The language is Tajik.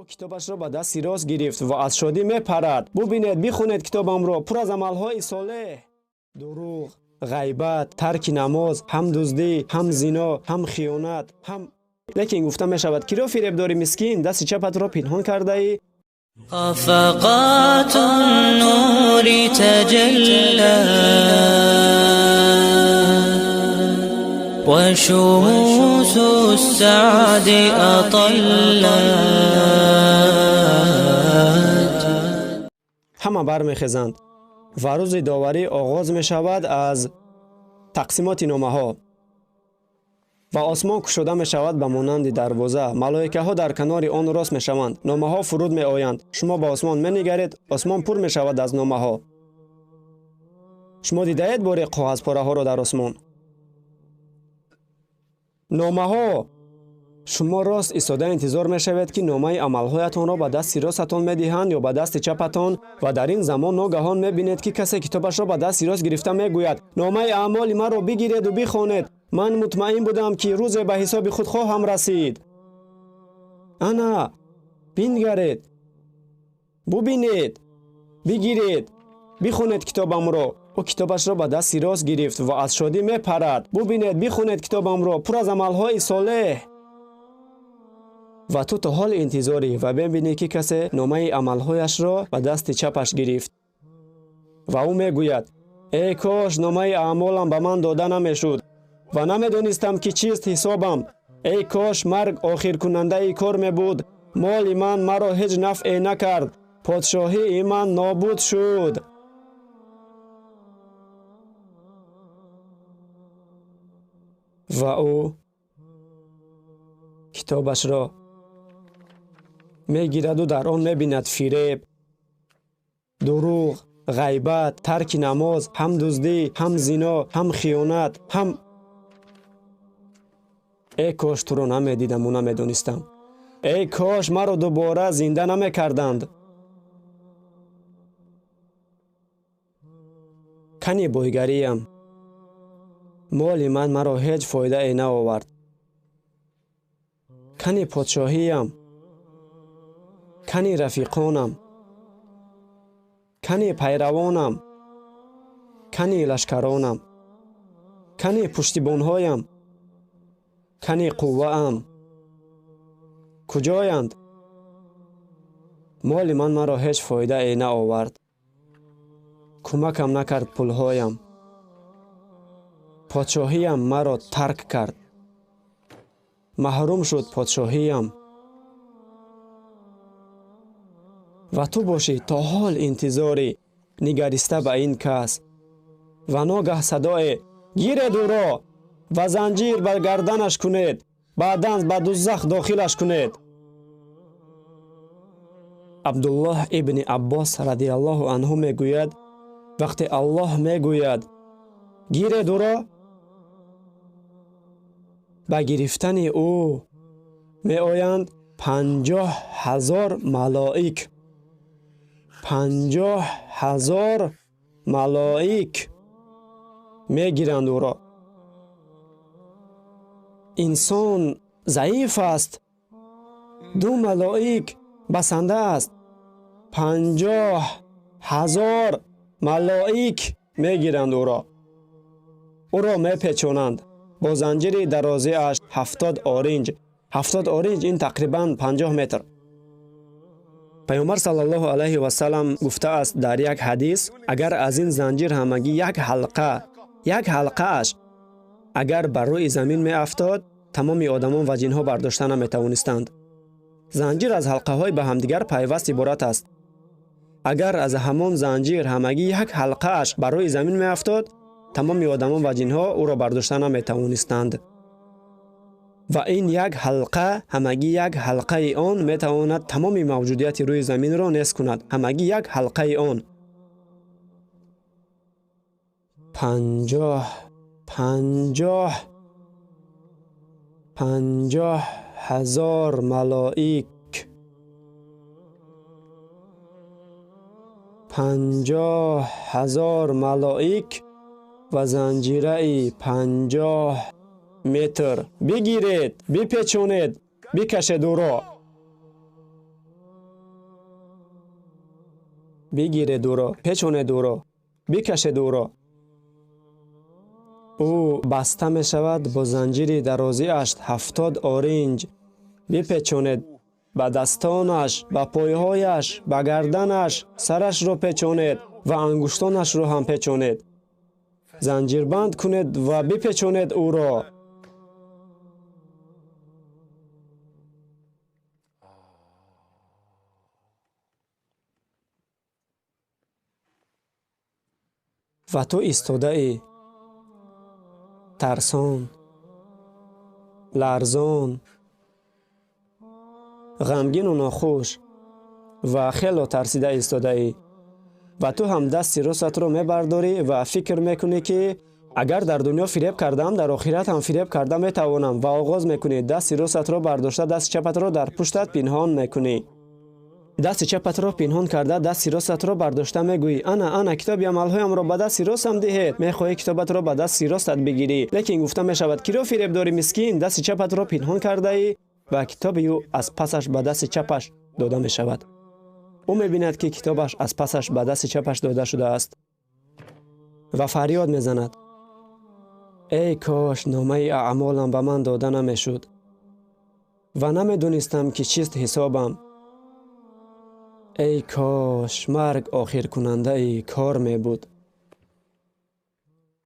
Ӯ китобашро ба дасти рост гирифт ва аз шодӣ мепарад. Бубинед, бихонед китобамро, пур аз амалҳои солеҳ. Дурӯғ, ғайбат, тарки намоз, ҳам дуздӣ, ҳам зино, ҳам хиёнат, ҳам. Лекин гуфта мешавад: киро фиреб дорӣ, мискин? Дасти чапатро пинҳон кардаӣ. خفقات النور تجلى وشموس السعد أطلت. Ҳама бармехезанд ва рӯзи доварӣ оғоз мешавад аз тақсимоти номаҳо ва осмон кушода мешавад ба монанди дарвоза. Малоикаҳо дар канори он рост мешаванд, номаҳо фуруд меоянд. Шумо ба осмон менигаред, осмон пур мешавад аз номаҳо. Шумо дидаед боре коғазпораҳоро дар осмон? Номаҳо. Шумо рост истода интизор мешавед, ки номаи амалҳоятонро ба дасти ростатон медиҳанд ё ба дасти чапатон. Ва дар ин замон ногаҳон мебинед, ки касе китобашро ба дасти рост гирифта мегӯяд: «Номаи аъмоли маро бигиреду бихонед. Ман мутмаин будам, ки рӯзе ба ҳисоби худ хоҳам расид. Ана, бингаред, бубинед, бигиред, бихонед китобамро». Ӯ китобашро ба дасти рост гирифт ва аз шодӣ мепарад. Бубинед, бихонед китобамро, пур аз амалҳои солеҳ. Ва ту то ҳол интизорӣ ва мебинӣ, ки касе номаи амалҳояшро ба дасти чапаш гирифт ва ӯ мегӯяд: «Эй кош номаи аъмолам ба ман дода намешуд ва намедонистам, ки чист ҳисобам. Эй кош марг охиркунандаи кор мебуд. Моли ман маро ҳеҷ нафъе накард, подшоҳии ман нобуд шуд». Ва ӯ китобашро мегираду дар он мебинад фиреб, дурӯғ, ғайбат, тарки намоз, ҳам дуздӣ, ҳам зино, ҳам хиёнат, ҳам. Эй кош туро намедидаму намедонистам. Эй кош маро дубора зинда намекарданд. Кани бойгариям? Моли ман маро ҳеҷ фоидае наовард. Кани подшоҳиям? Кани рафиқонам? Кани пайравонам? Кани лашкаронам? Кани пуштибонҳоям? Кани қувваам? Куҷоянд? Моли ман маро ҳеҷ фоидае наовард, кӯмакам накард пулҳоям, подшоҳиям маро тарк кард, маҳрум шуд подшоҳиям. Ва ту бошӣ, то ҳол интизорӣ, нигариста ба ин кас. Ва ногаҳ садое: «Гиред ӯро ва занҷир ба гарданаш кунед, баъдан ба дузах дохилаш кунед». Абдуллоҳ ибни Аббос радиаллоҳу анҳу мегӯяд: вақте Аллоҳ мегӯяд: «Гиред ӯро», ба гирифтани ӯ меоянд 50 000 малоик. 50 000 малоик мегиранд ӯро. Инсон заиф аст, ду малоик басанда аст. 50 000 малоик мегиранд ӯро, ӯро мепечонанд бо занҷири дарозиаш 70 оринҷ. 70 оринҷ ин тақрибан 50 метр. Паёмбар саллаллоҳу алайҳи васалам гуфтааст дар як ҳадис: агар аз ин занҷир ҳамагӣ як ҳалқа, як ҳалқааш агар бар рӯи замин меафтод, тамоми одамон ва ҷинҳо бардошта наметавонистанд. Занҷир аз ҳалқаҳои ба ҳамдигар пайваст иборат аст. Агар аз ҳамон занҷир ҳамагӣ як ҳалқааш бар рӯи замин меафтод, тамоми одамон ва ҷинҳо ӯро бардошта наметавонистанд. Ва ин як ҳалқа, ҳамагӣ як ҳалқаи он метавонад тамоми мавҷудияти рӯи заминро нест кунад. Ҳамагӣ як ҳалқаи он. Панҷоҳ, панҷоҳ, 50 000 малоик, 50 000 малоик ва занҷираи 50 метр. Бигиред, бипечонед, бикашед ӯро. Бигиред ӯро, печонед ӯро, бикашед ӯро. Ӯ баста мешавад бо занҷири дарозиаш 70 оринҷ. Бипечонед ба дастонаш, ба пойҳояш, ба гарданаш, сарашро печонед ва ангуштонашро ҳам печонед. Занҷирбанд кунед ва бипечонед ӯро. Ва ту истодаӣ, тарсон, ларзон, ғамгину нохуш ва хело тарсида истодаӣ. Ва ту ҳам дасти ростатро мебардорӣ ва фикр мекунӣ, ки агар дар дунё фиреб кардаам, дар охират ҳам фиреб карда метавонам, ва оғоз мекунӣ дасти ростатро бардошта, дасти чапатро дар пуштат пинҳон мекунӣ. Дасти чапатро пинҳон карда, дасти ростатро бардошта мегӯӣ: ана, ана, китоби амалҳоямро ба дасти ростам диҳед. Мехоҳӣ китобатро ба дасти ростат бигирӣ, лекин гуфта мешавад: киро фиреб дорӣ, мискин? Дасти чапатро пинҳон кардаӣ. Ва китоби ӯ аз пасаш ба дасти чапаш дода мешавад. Ӯ мебинад, ки китобаш аз пасаш ба дасти чапаш дода шудааст ва фарёд мезанад: эй кош номаи аъмолам ба ман дода намешуд ва намедонистам, ки чист ҳисобам. Эй кош марг охиркунандаи кор мебуд.